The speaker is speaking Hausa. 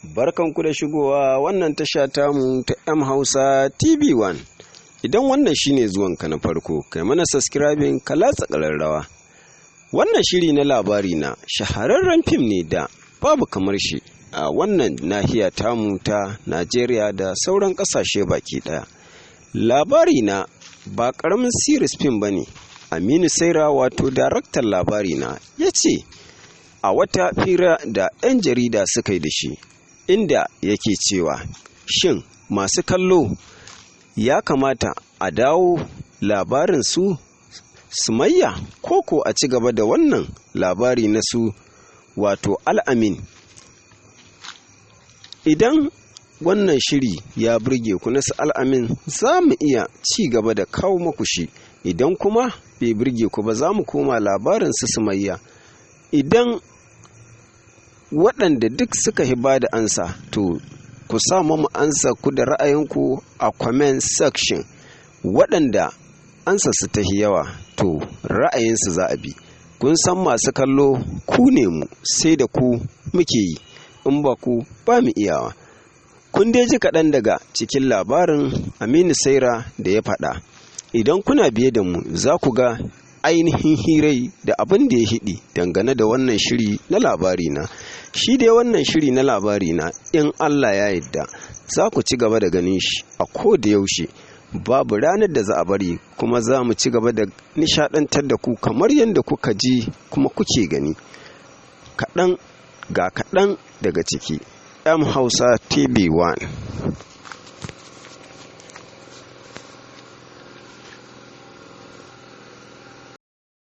Barkanku da shigowa wannan tasha tamu ta M Hausa TV1. Idan wannan shine zuwanka na farko, kai mana subscribing ka latsa ƙararrawa. Wannan shiri na labari na shahararren fim ne da babu kamar shi a wannan nahiya tamu ta Najeriya da sauran ƙasashe baki ɗaya. Labari na ba ƙaramin series fim ba ne. Aminu Saira, wato daraktan labari na, ya ce a wata fira da 'yan jarida suka yi da shi, inda yake cewa, shin masu kallo, ya kamata a dawo labarin su Sumayya ko a ci gaba da wannan labari na su, wato Al'amin? Idan wannan shiri ya burge ku na su Al'amin, za mu iya ci gaba da kawo maku shi. Idan kuma bai burge ku ba, za mu koma labarin su Sumayya. Idan waɗanda duk suka hi ba da ansa, to ku sa mamu ansa ku da ra'ayinku a comment section. Waɗanda ansa su ta yawa, to ra'ayinsu za a bi. Kun san masu kallo ku ne mu, sai da ku muke yi, in ba ku ba mu iyawa. Kun dai ji kaɗan daga cikin labarin Aminu Saira da ya faɗa. Idan kuna biye da mu, za ku ga ainihin hirai da abin da ya hidi dangane da wannan shiri na labari na. Shi dai wannan shiri na labari na, in Allah ya yarda, za ku ci gaba da ganin shi a ko da yaushe. Babu ranar da za a bari, kuma za mu ci gaba da nishadantar da ku kamar yadda kuka ji kuma kuke gani. Kaɗan ga kaɗan daga ciki. M Hausa TV1.